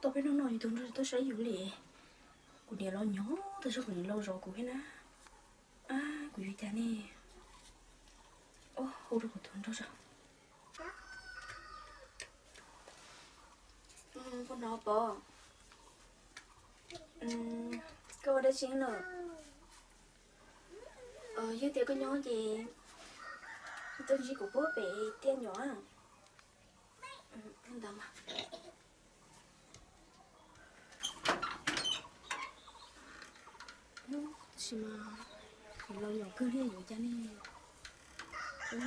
Peb hnub no yus tus nraug tsis tuaj saib yus li. Kuv niam los nyob tas zog, kuv niam los zov kuv thiab na. Ab, kuv yuav cas ne? Hu rau kuv tus nraug tso. Puas hnov Pov? Koj ua dab tsi lawm? Yog tias koj nyob ces tuaj ntsib kuv puag pem tiaj nyom. Ntawd mas. Tab sis mas kuv los nyom kawg li, yuav cas ne? Ua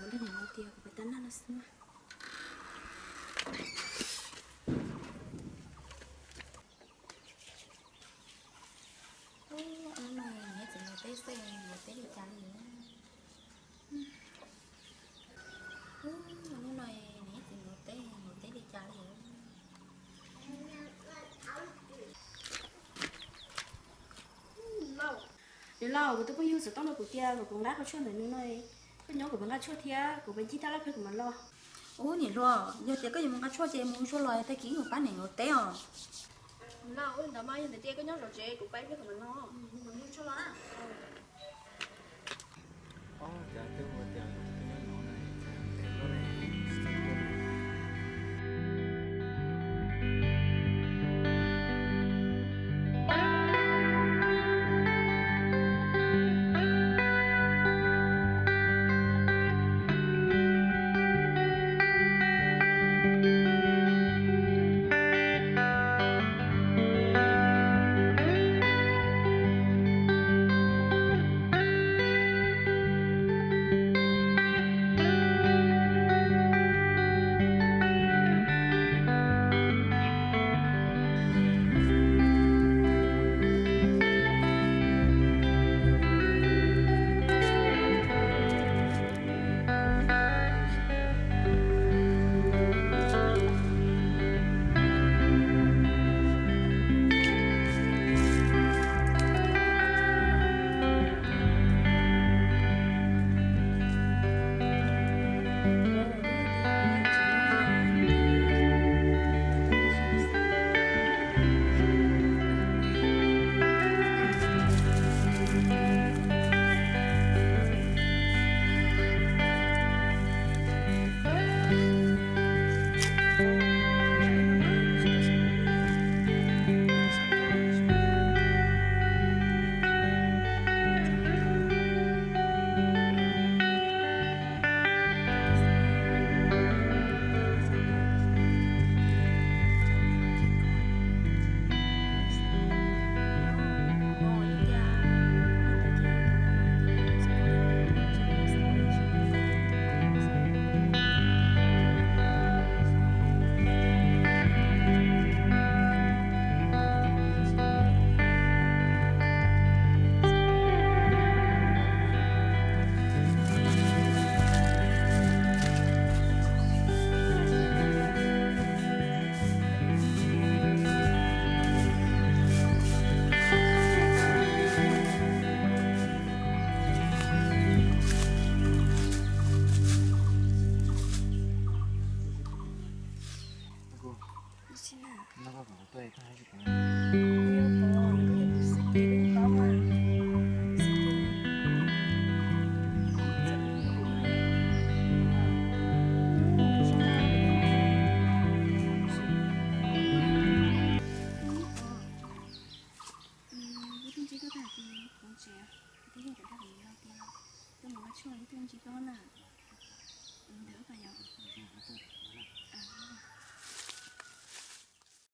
ntej niam hais tias kuv pab tab naj no xwb mas. Hnub no niam txiv mus teb xwb, mus teb li cas li? Hnub no niam txiv mus teb, mus teb li cas li? Niam laus, kuv tus phooj ywg txawm tau nug kuv tias kom kuv nqa qhov tshuaj ntawm nws no, koj nyob kuv pab nqa tshuaj thiab kuv pab ncig thaj laj pem kuv mam los. Ub niam hluas, yog tias koj yuav mus nqa tshuaj ces mus ua zog los tag kis kuv pab niam yuav teb os. Los ua li ntawd mas, yog ntawd ces koj nyob zov tsev, kuv pab ib pliag kuv mam los. Kuv twb ntsib koj tag kis kuv tsev, kuv twb yog kuv dag kuv niam laus tias koj mus nqa tshuaj, kuv twb ntsib koj na.